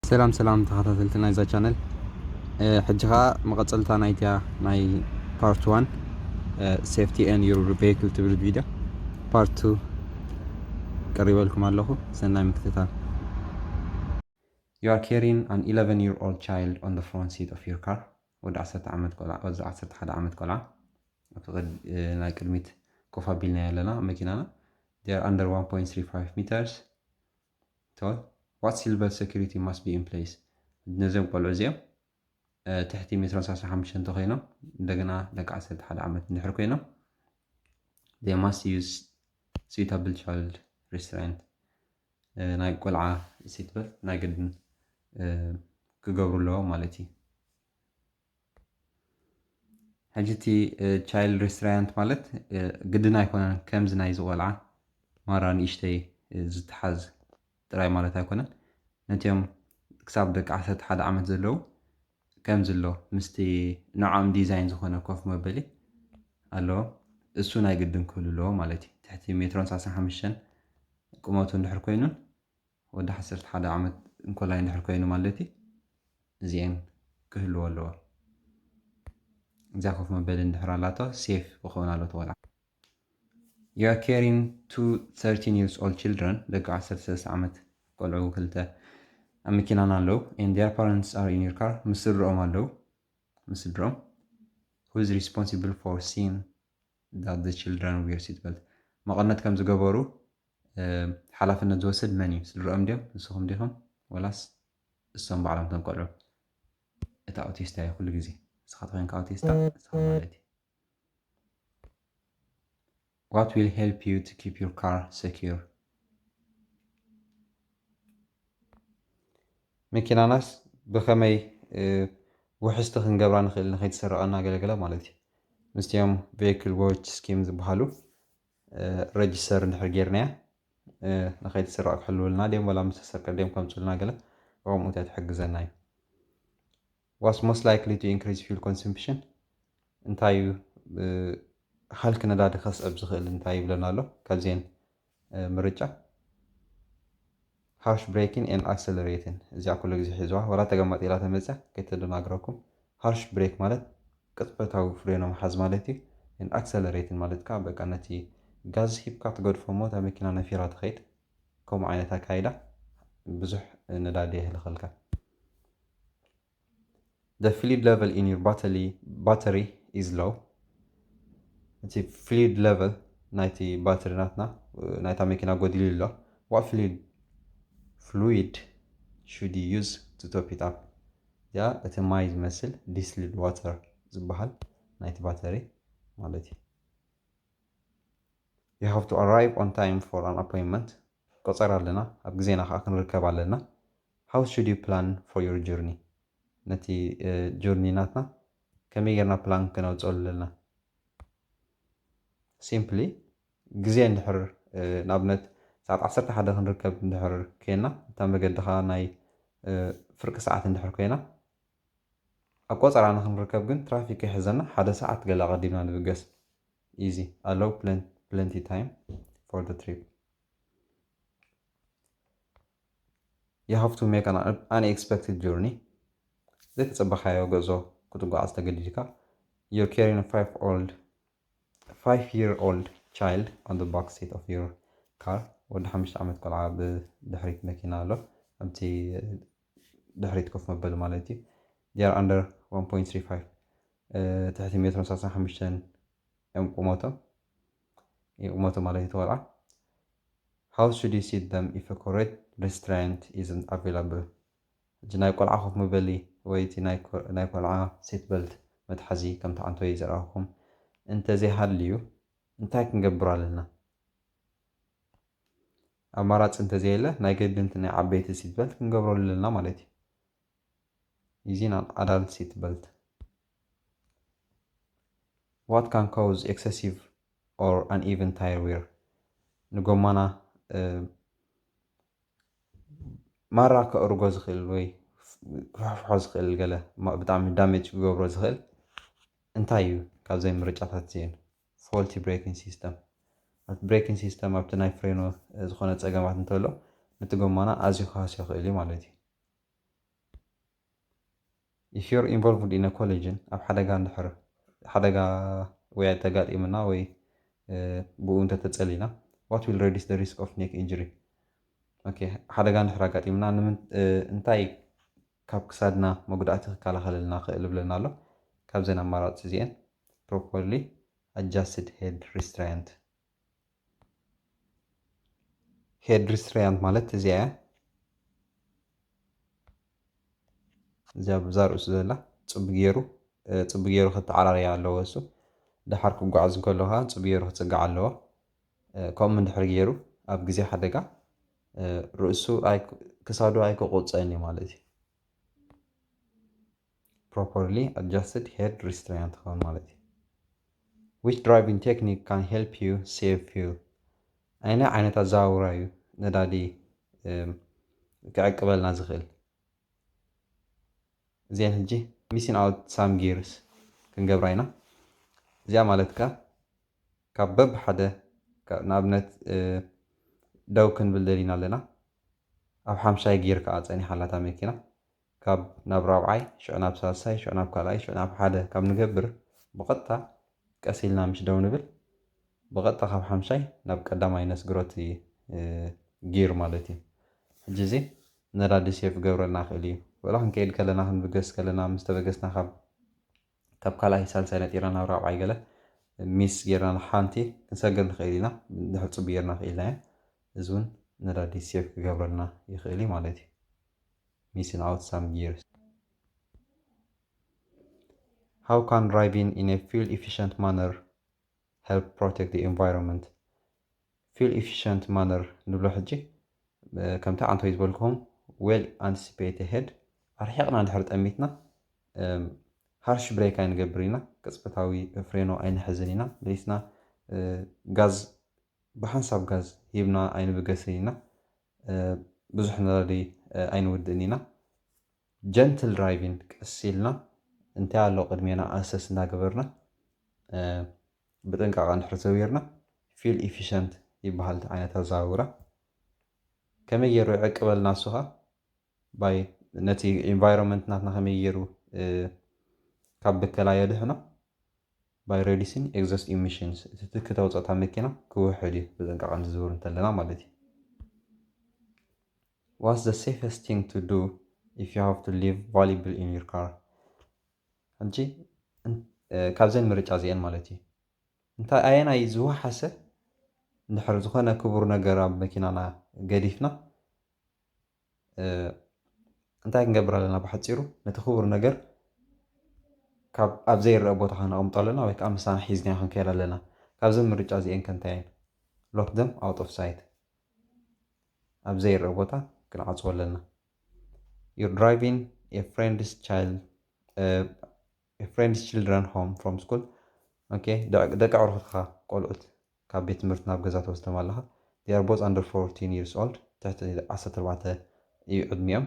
ሰላም ሰላም ተኸታተልቲ ናይዛ ቻነል፣ ሕጂ ኸዓ መቐጸልታ ናይታ ናይ part one safety and your vehicle ትብል ቪድዮ part two ቀሪበልኩም ኣለኹ። ሰናይ ምክትታል። You are carrying an eleven year old child on the front seat of your car. ወዲ ዓሰርተ ዓመት ቆልዓ፣ ወዲ ዓሰርተ ሓደ ዓመት ቆልዓ ኣብቲ ናይ ቅድሚት ኮፍ ኣቢልና ኣለና መኪናና። They are under one point three five meters tall. What seatbelt security must be in place? ነዞም ቆልዑ እዚኦም ትሕቲ ሜትሮ ሰላሳ ሓሙሽተ እንተኮይኖም፣ እንደገና ደቂ ዓሰርተ ሓደ ዓመት እንድሕር ኮይኖም they must use suitable child restraint፣ ናይ ቆልዓ seatbelt ናይ ግድን ክገብሩ ኣለዎም ማለት እዩ። ሕጂ እቲ child restraint ማለት ግድን ኣይኮነን። ከምዚ ናይዚ ቆልዓ ማራ ንእሽተይ ዝተሓዝ ጥራይ ማለት ኣይኮነን። ነቲኦም ክሳብ ደቂ ዓሰርተ ሓደ ዓመት ዘለዉ ከምዚ ኣሎ፣ ምስቲ ንዖም ዲዛይን ዝኾነ ኮፍ መበሊ ኣለዎም። እሱ ናይ ግድን ክህሉ ኣለዎ ማለት እዩ። ትሕቲ ሜትሮን ሰላሳ ሓሙሽተን ቁመቱ እንድሕር ኮይኑን ወዲ ዓሰርተ ሓደ ዓመት እንኮላይ እንድሕር ኮይኑ ማለት እዩ፣ እዚኤን ክህልዎ ኣለዎ። እዚኣ ኮፍ መበሊ እንድሕር ኣላቶ ሴፍ ክኸውን ኣለዎ እቲ ቆልዓ። You are carrying two thirteen years old children፣ ደቂ ዓሰርተ ሰለስተ ዓመት ቆልዑ ክልተ ኣብ መኪናና ኣለዉ። And their parents are in your car፣ ምስ ስድርኦም ኣለዉ፣ ምስ ስድርኦም። Who is responsible for seeing that the children wear seatbelt? መቐነት ከም ዝገበሩ ሓላፍነት ዝወስድ መን እዩ? ስድርኦም ድዮም? ንስኹም ዲኹም? ወላስ እሶም ባዕሎም እቶም ቆልዑ? እቲ ኣውቲስታ እዩ ኩሉ ግዜ። ንስኻ ተኾይንካ ኣውቲስታ፣ ንስኻ ማለት እዩ። What will help you to keep your car secure? መኪናናስ ብኸመይ ውሕስቲ ክንገብራ ንኽእል ንኸይትስረቐና ገለገለ ማለት እዩ። ምስቲኦም vehicle watch scheme ዝበሃሉ register እንድሕር ጌርናያ ንኸይትስረቕ ክሕልውልና ድዮም፣ ወላ ምስ ተሰርቀ ድዮም ከምፅኡልና ገለ፣ ብኸምኡ እንታይ ትሕግዘና እዩ። What's most likely to increase fuel consumption? እንታይ እዩ ሃልኪ ነዳዲ ከስዕብ ዝኽእል እንታይ ይብለና ኣሎ? ካብዚአን ምርጫ harsh braking and accelerating፣ እዚኣ ኩሉ ግዜ ሒዝዋ፣ ወላ ተገማጢላ ተመፅያ ከይተደናግረኩም። Harsh brake ማለት ቅጽበታዊ ፍሬኖ ምሓዝ ማለት እዩ። Accelerating ማለት ከዓ በቃ ነቲ ጋዝ ሂብካ ትገድፎ እሞ እታ መኪና ነፊራ ትኸይድ። ከምኡ ዓይነት ኣካይዳ ብዙሕ ነዳዲ የህልኸልካ። The fluid level in your battery, battery is low። እቲ fluid level ናይቲ ባትሪ ናትና ናይታ መኪና ጎዲሉ ኣሎ። What fluid, fluid should you use to top it up? እዚኣ እቲ ማይ ዝመስል distilled water ዝበሃል ናይቲ ባተሪ ማለት እዩ። You have to arrive on time for an appointment። ቆጸራ ኣለና፣ ኣብ ግዜና ከዓ ክንርከብ ኣለና። How should you plan for your journey? ነቲ journey ናትና ከመይ ጌርና ፕላን ከነውፅኦ ኣለና? Simply ግዜ እንድሕር ንኣብነት ሰዓት ዓሰርተ ሓደ ክንርከብ እንድሕር ኮይና፣ እታ መገዲ ከዓ ናይ ፍርቂ ሰዓት እንድሕር ኮይና፣ ኣብ ቆፀራ ንክንርከብ ግን ትራፊክ ይሕዘና፣ ሓደ ሰዓት ገለ ኣቐዲምና ንብገስ። Easy፣ allow plenty time for the trip። You have to make an unexpected journey። ዘይተፀበኻዮ ጉዕዞ ክትጓዓዝ ተገዲድካ። You're carrying a five old, five year old child on the back seat of your car። ወዲ ሓሙሽተ ዓመት ቆልዓ ብድሕሪት መኪና ኣሎ፣ ኣብቲ ድሕሪት ኮፍ መበሊ ማለት እዩ። They are under one point three five፣ ትሕቲ ሜትሮ ሰላሳ ሓሙሽተ እዮም ቁመቶም፣ ቁመቶም ማለት እዩ። ተቆልዓ። How should you seat them if a correct restraint isn't available? ሕጂ ናይ ቆልዓ ኮፍ መበሊ ወይ እቲ ናይ ቆልዓ seat belt መትሓዚ ከምቲ ዓንቶ እዩ ዘርኣኹም እንተዘይሃልዩ እንታይ ክንገብር ኣለና? ኣማራፂ እንተዘየለ ናይ ግድን እቲ ናይ ዓበይቲ seat belt ክንገብረሉ ኣለና ማለት እዩ። Using an adult seat belt. What can cause excessive or uneven tire wear? ንጎማና ማራ ከእርጎ ዝኽእል ወይ ክፍሕፍሖ ዝኽእል ገለ ብጣዕሚ damage ክገብሮ ዝኽእል እንታይ እዩ? ካብዘይ ምርጫታት እዚአን faulty braking system። ኣብቲ braking system ኣብቲ ናይ ፍሬኖ ዝኾነ ፀገማት እንተሎ ነቲ ጎማና ኣዝዩ ክሃስዮ ይኽእል እዩ ማለት እዩ። If you're involved in a collision, ኣብ ሓደጋ እንድሕር ሓደጋ ወይ ተጋጢምና ወይ ብኡ እንተተጸሊና, what will reduce the risk of neck injury? ሓደጋ እንድሕር ኣጋጢምና እንታይ ካብ ክሳድና መጉዳእቲ ክከላኸለልና ክእል ይብለና ኣሎ። ካብዘን ኣማራፂ እዚአን properly adjusted head restraint። Head restraint ማለት እዚኣ እያ። እዚኣ ብዛ ርእሱ ዘላ ጽቢ ገይሩ ጽቢ ገይሩ ክተዓራረያ ኣለዎ። እሱ ደሓር ክጓዓዝ እንከሎ ከዓ ጽቢ ገይሩ ክጽጋዕ ኣለዎ። ከምኡ እንድሕር ገይሩ ኣብ ግዜ ሓደጋ ርእሱ ክሳዱ ኣይክቆጸን እዩ ማለት እዩ። Properly adjusted head restraint ክኸውን ማለት እዩ። Which driving technique can help you save fuel? ኣይነ ዓይነት ኣዘዋውራ እዩ ነዳዲ ክዕቅበልና ዝኽእል? እዚአን ሕጂ missing out some gears ክንገብራ ኢና። እዚኣ ማለት ከ ካብ በብ ሓደ ንኣብነት ደው ክንብል ደሊና ኣለና። ኣብ ሓምሻይ ጊር ከዓ ጸኒሓ ኣላ እታ መኪና። ካብ ናብ ራብዓይ፣ ሽዑ ናብ ሳልሳይ፣ ሽዑ ናብ ካልኣይ፣ ሽዑ ናብ ሓደ ካብ ንገብር ብቐጥታ ቀስ ኢልና ምሽ ደው ንብል። ብቐጥታ ካብ ሓምሻይ ናብ ቀዳማይ ነስግሮ እቲ ጊር ማለት እዩ። ሕጂ እዚ ነዳዲ ሴፍ ክገብረልና ይኽእል እዩ። ወላ ክንከይድ ከለና፣ ክንብገስ ከለና፣ ምስ ተበገስና ካብ ካብ ካልኣይ ሳልሳይ ነጢርና ናብ ራብዓይ ገለ ሚስ ጌርና ንሓንቲ ክንሰግር ንኽእል ኢና። ድሕር ጽቡ ጌርና ክኢልናዮ፣ እዚ እውን ነዳዲ ሴፍ ክገብረልና ይኽእል እዩ ማለት እዩ። Missing out some gears. How can driving in a fuel efficient manner help protect the environment? Fuel efficient manner ንብሎ ሕጂ ከምቲ ዓንቶይ ዝበልኩም well anticipate ahead፣ ኣርሒቕና እንድሕር ጠሚትና ሃርሽ ብሬክ ኣይንገብር ኢና። ቅፅበታዊ ፍሬኖ ኣይንሕዝን ኢና። መሊስና ጋዝ ብሓንሳብ ጋዝ ሂብና ኣይንብገስን ኢና። ብዙሕ ነዳዲ ኣይንውድእን ኢና። ጀንትል ድራይቪን፣ ቀስ ኢልና እንታይ ኣሎ ቅድሜና ኣሰስ እናገበርና ብጥንቃቐ እንድሕር ዘዊርና ፊል ኢፊሸንት ይበሃል። እቲ ዓይነት ኣዘዋውራ ከመይ ገይሩ ይዕቅበልና? እሱ ኸ ባይ ነቲ ኢንቫይሮንመንት ናትና ከመይ ገይሩ ካብ ብከላ የድሕኖ? By reducing exhaust emissions፣ እቲ ትኪ ተውፅኦ እታ መኪና ክውሕድ እዩ፣ ብጥንቃቐ ንዝውር እንተለና ማለት እዩ። What's the safest thing to do if you have to leave valuable in your car? ሕጂ ካብዘን ምርጫ እዚአን ማለት እዩ፣ እንታይ ኣየናይ ዝወሓሰ? እንድሕር ዝኾነ ክቡር ነገር ኣብ መኪናና ገዲፍና እንታይ ክንገብር ኣለና? ብሓፂሩ ነቲ ክቡር ነገር ካብ ኣብ ዘይረአ ቦታ ከነቐምጦ ኣለና ወይ ከዓ ምሳና ሒዝናዮ ክንከይድ ኣለና። ካብዘን ምርጫ እዚአን ከ እንታይ እየን? Lock them out of sight፣ ኣብ ዘይረአ ቦታ ክንዓፅዎ ኣለና። You're driving a friend's child, a friend's children home from school። ኦኬ፣ ደቂ ኣዕሩኽትኻ ቆልዑት ካብ ቤት ትምህርቲ ናብ ገዛ ትወስዶም ኣለኻ። They are both under fourteen years old፣ ትሕቲ ዓሰርተ ኣርባዕተ እዩ ዕድሚኦም።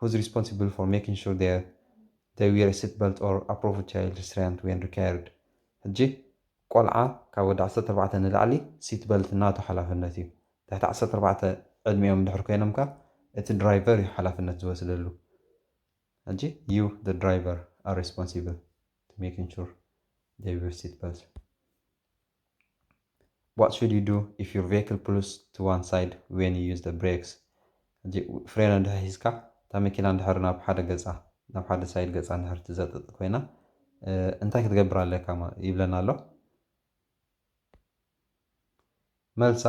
Who's responsible for making sure they they wear a seat belt or appropriate child restraint when required? ሕጂ ቆልዓ ካብ ወዲ ዓሰርተ ኣርባዕተ ንላዕሊ ሲት በልት ናቱ ሓላፍነት እዩ። ትሕቲ ዓሰርተ ኣርባዕተ ዕድሚኦም እንድሕር ኮይኖም ከ እቲ ድራይቨር እዩ ሓላፍነት ዝወስደሉ። ሕጂ you the driver are responsible to making sure they wear seat belt። What should you do if your vehicle pulls to one side when you use the brakes? ሕጂ ፍሬን እንድሕር ሒዝካ እታ መኪና እንድሕር ናብ ሓደ ገፃ ናብ ሓደ ሳይድ ገፃ እንድሕር ትዘጥጥ ኮይና እንታይ ክትገብር ኣለካ ይብለና ኣሎ። መልሳ፣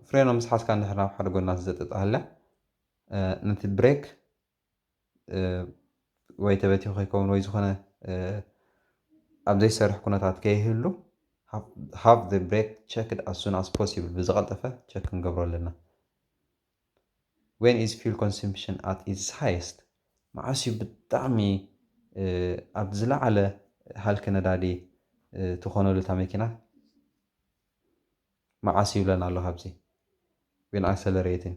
ፍሬኖ ምስ ሓዝካ እንድሕር ናብ ሓደ ጎና ትዘጥጥ ኣላ ነቲ ብሬክ ወይ ተበቲኹ ከይከውን ወይ ዝኾነ ኣብ ዘይሰርሕ ኩነታት ከይህሉ have the brake checked as soon as possible፣ ብዝቐልጠፈ ቸክ ክንገብሮ ኣለና። When is fuel consumption at its highest? መዓስ እዩ ብጣዕሚ ኣብ ዝለዓለ ሃልኪ ነዳዲ ትኾነሉ እታ መኪና? መዓስ ይብለና ኣሎ ካብዚ? When accelerating፣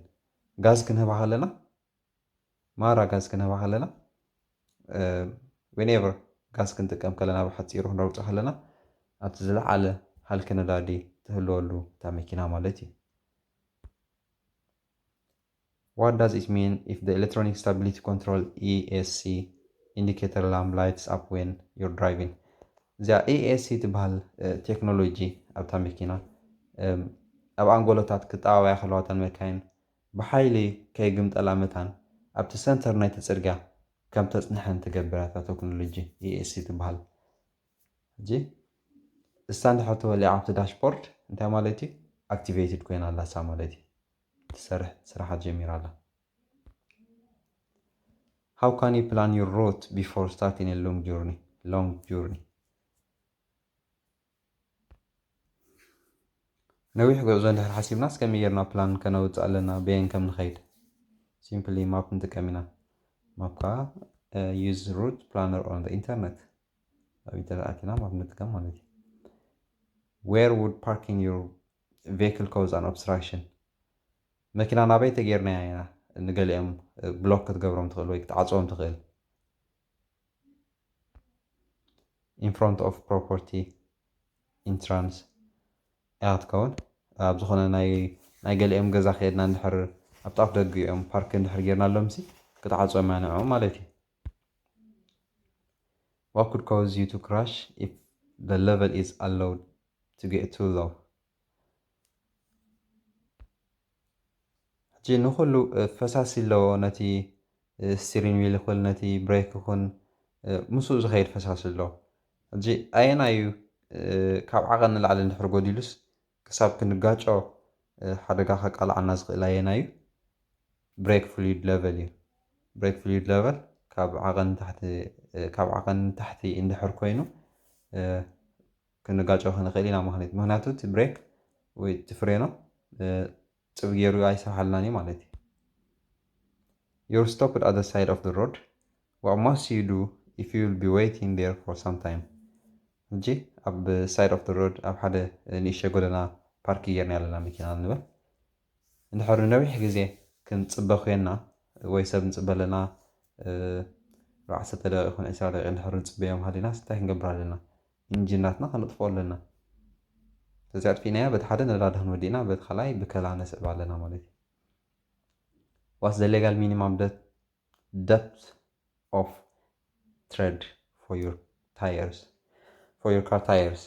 ጋዝ ክንህባ ከለና፣ ማራ ጋዝ ክንህባ ከለና፣ whenever ጋዝ ክንጥቀም ከለና፣ ብሓፂሩ ክንረግፆ ከለና ኣብቲ ዝለዓለ ሃልኪ ነዳዲ ትህልወሉ እታ መኪና ማለት እዩ። What does it mean if the electronic stability control E S C indicator lamp lights up when you're driving። እዚኣ A A C ትበሃል ቴክኖሎጂ ኣብታ መኪና ኣብ ኣንጎሎታት ክጠዋወያ ከለዋ እተን መካይን ብሓይሊ ከይግምጠላ መታን ኣብቲ ሰንተር ናይቲ ጽርግያ ከም ተጽንሐን ትገብር እታ ቴክኖሎጂ A A C ትበሃል። ሕጂ እሳ እንድሕር ተወሊዓ ኣብቲ ዳሽቦርድ እንታይ ማለት እዩ? ኣክቲቬትድ ኮይና ኣላ እሳ ማለት እዩ። ትሰርሕ ስራሓት ጀሚራ ኣላ። How can you plan your route before starting a long journey? Long journey. ነዊሕ ጉዕዞ እንድሕር ሓሲብናስ ከመይ ጌርና ፕላን ከነውፅእ ኣለና? በየን ከም ንኸይድ? Simply map ንጥቀም ኢና። Map ከዓ use route planner on the internet። ኣብ ኢንተርነት ኣቲና map ንጥቀም ማለት እዩ። Where would parking your vehicle cause an obstruction? መኪና ናበይ ተጌርናያ ኢና ንገሊኦም ብሎክ ክትገብሮም ትኽእል ወይ ክትዓፅዎም ትኽእል? In front of property entrance እያ ትኸውን። ኣብ ዝኾነ ናይ ናይ ገሊኦም ገዛ ከየድና እንድሕር ኣብቲ ኣፍ ደጊኦም ፓርክ እንድሕር ጌርናሎም ሲ ክትዓፅዎም እያ ንዕኦም ማለት እዩ። What could cause you to crash if the level is allowed to get too low? ሕጂ ንኹሉ ፈሳሲ ኣለዎ፣ ነቲ ስቲሪንግ ዊል ይኹን ነቲ ብሬክ ይኹን ምስኡ ዝኸይድ ፈሳሲ ኣለዎ። ሕጂ ኣየናይ እዩ ካብ ዓቐን ንላዕሊ እንድሕር ጎዲሉስ ክሳብ ክንጋጮ ሓደጋ ከቃልዓና ዝኽእል ኣየናይ እዩ? ብሬክ ፍሉይድ ለቨል እዩ። ብሬክ ፍሉይድ ለቨል ካብ ዓቐን ታሕቲ ካብ ዓቐን ታሕቲ እንድሕር ኮይኑ ክንጋጨው ክንኽእል ኢና። ምክንያቱ ምክንያቱ እቲ ብሬክ ወይ እቲ ፍሬኖ ፅብ ገይሩ ኣይሰርሓልናን እዩ ማለት እዩ። You're stopped at the side of the road. What must you do if you will be waiting there for some time? ሕጂ ኣብ side of the road ኣብ ሓደ ንእሽተይ ጎደና ፓርክ ጌርና ኣለና መኪና ንበል። እንድሕር ንነዊሕ ግዜ ክንፅበ ኮይና ወይ ሰብ ንፅበ ኣለና ዓሰርተ ደቂቕ ይኹን ዕስራ ደቂቕ እንድሕር ንፅበዮም ሃሊናስ እንታይ ክንገብር ኣለና? ኢንጂን ናትና ከነጥፍኦ ኣለና። ስለዚ ኣጥፊእናያ በቲ ሓደ ነዳዲ ክንወዲእና በቲ ካልኣይ ብከላ ነስዕብ ኣለና ማለት እዩ። What's the legal minimum depth of tread for your tires for your car tires?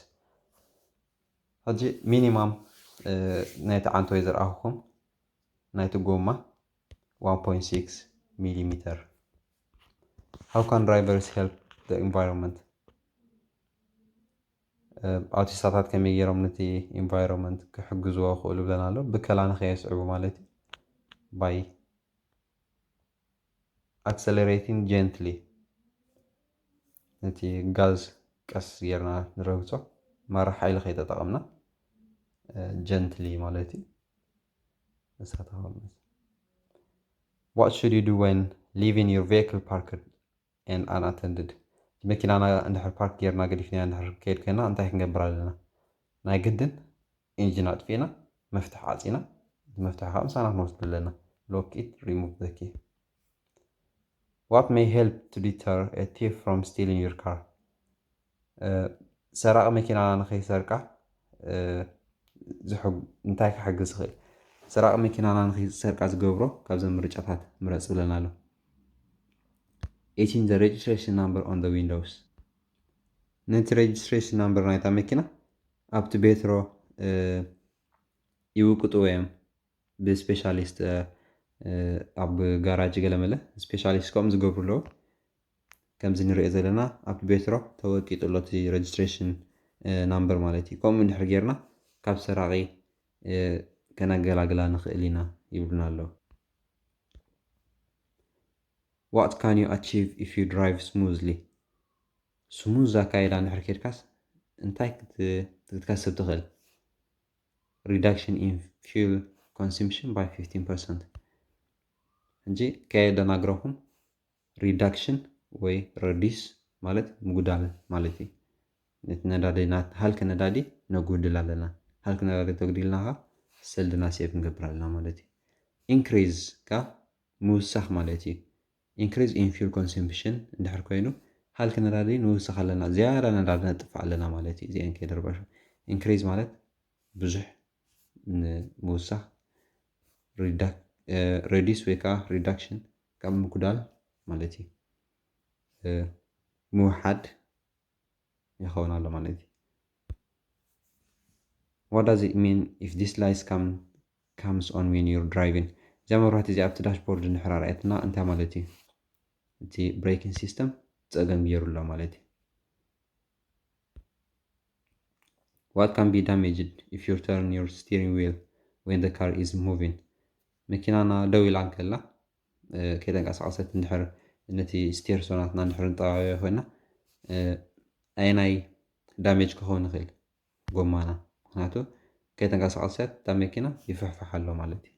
ሕጂ ሚኒማም ናይቲ ዓንቶ ዝረኣኹኹም ናይቲ ጎማ one point six ሚሊሜተር። How can drivers help the environment? ኣውቲስታታት ከመይ ገይሮም ነቲ ኢንቫይሮንመንት ክሕግዝዎ ክእሉ ብለና ኣሎ። ብከላ ንኸየስዕቡ ማለት እዩ። By accelerating gently፣ ነቲ ጋዝ ቀስ ጌርና ንረግጾ፣ ማራ ሓይሊ ከይተጠቐምና ጀንትሊ ማለት እዩ። ንሳተኸምስ What should you do when leaving your vehicle parked and unattended? መኪናና እንድሕር ፓርክ ጌርና ገዲፍናያ እንድሕር ከይድ ኮይና እንታይ ክንገብር ኣለና? ናይ ግድን ኢንጂን ኣጥፊእና መፍትሕ ዓፂና እቲ መፍትሕ ከዓ ምሳና ክንወስዱ ኣለና። Lock it, remove the key. What may help to deter a thief from stealing your car? ሰራቂ መኪናና ንኸይሰርቃ እንታይ ክሕግዝ ይኽእል? ሰራቂ መኪናና ንኸይሰርቃ ዝገብሮ ካብዘን ምርጫታት ምረፅ ብለና ኣሎ። Etching the registration number on the windows። ነቲ registration number ናይታ መኪና ኣብቲ ቤትሮ ይውቅጥዎ እዮም ብስፔሻሊስት ኣብ ጋራጅ ገለመለ ስፔሻሊስት ከምኡ ዝገብሩ ኣለዉ። ከምዚ ንሪኦ ዘለና ኣብቲ ቤትሮ ተወቂጡ ኣሎ እቲ registration number ማለት እዩ። ከምኡ እንድሕር ጌርና ካብ ሰራቂ ከነገላግላ ንኽእል ኢና ይብሉና ኣለዉ። What can you achieve if you drive smoothly? ስሙዝ ኣካይዳ እንድሕር ኬድካስ እንታይ ክትከስብ ትኽእል? Reduction in fuel consumption by fifteen percent። ሕጂ ከየደናግረኹም reduction ወይ reduce ማለት ምጉዳል ማለት እዩ። ነቲ ነዳዲ ሃልኪ ነዳዲ ነጉድል ኣለና። ሃልኪ ነዳዲ ተጉዲልና ከዓ ሰልድና ሴቭ ንገብር ኣለና ማለት እዩ። Increase ከዓ ምውሳኽ ማለት እዩ። Increase in fuel consumption እንድሕር ኮይኑ ሃልኪ ነዳዲ ንውስኽ ኣለና፣ ዝያዳ ነዳዲ ነጥፍእ ኣለና ማለት እዩ። እዚአን ከይደርበሹ increase ማለት ብዙሕ ንምውሳኽ፣ reduce ወይ ከዓ reduction ካብ ምጉዳል ማለት እዩ። ምውሓድ ይኸውን ኣሎ ማለት እዩ። What does it mean if this light come comes on when you're driving? እዚኣ መብራህቲ እዚኣ ኣብቲ ዳሽቦርድ እንድሕር ኣርኣየትና እንታይ ማለት እዩ? እቲ ብሬኪንግ ሲስተም ፀገም ገይሩ ኣሎ ማለት እዩ። What can be damaged if you turn your steering wheel when the car is moving? መኪናና ደው ኢላ እንከላ ከይተንቀሳቐሰት እንድሕር ነቲ ስቴር ሶናትና እንድሕር ንጠባበዮ ኮይና ኣየናይ ዳሜጅ ክኸውን ይኽእል? ጎማና። ምክንያቱ ከይተንቀሳቐሰት እታ መኪና ይፍሕፍሕ ኣሎ ማለት እዩ።